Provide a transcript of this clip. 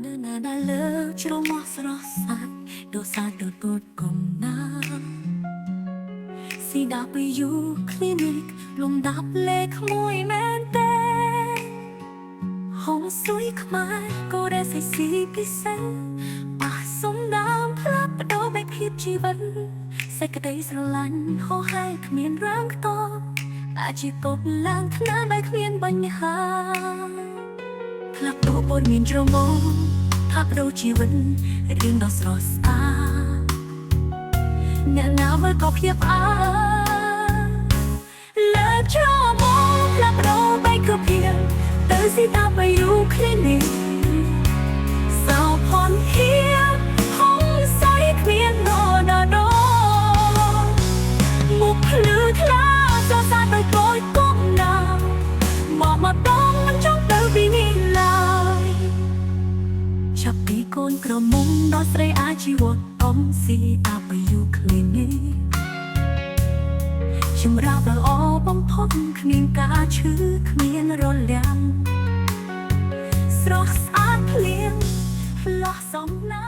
ណាណាណាលើជ្រមាស់ស្រស់ស្អាតដូចសាដូចកូនកំណា CW Clinic លំដាប់លេខមួយមែនទេហុងស៊ុយខ្មែរក៏ដែលសេស៊ីពិសេសប៉ះសំដាមផ្លាស់ប្ដូរបែបភាពជីវិតសេចក្តីស្រឡាញ់ហោហែគ្មានរាំងខ្ទប់អាចជាកប់ឡើងថ្នាក់បែបគ្មានបញ្ហា ផ្លាស់ប្ដូរព័ត៌មានជ្រមុំថាប្ដូរជីវិតរឿងដ៏ស្រស់ស្អាតអ្នកណាមើលក៏ភ្ញាក់ផ្អើលលើជ្រមុំផ្លាស់ប្ដូរបែកភាពទៅ CW Clinic សោភ័ណភាពហងសៃគ្មាននរណាដមុខភ្លឺថ្លាសរសើរដោយកយគុំណាមកមកដងមិនចង់ទៅពីនេះឡើយ ចាប់ពីកូនក្រមុំដល់ស្រីអាជីវកម្ម CW Clinic សម្រាប់ដ៏ល្អបំផុតគ្មានការឈឺគ្មានរលាំងស្រស់ស្អាតភ្លៀងផ្លោះសំណា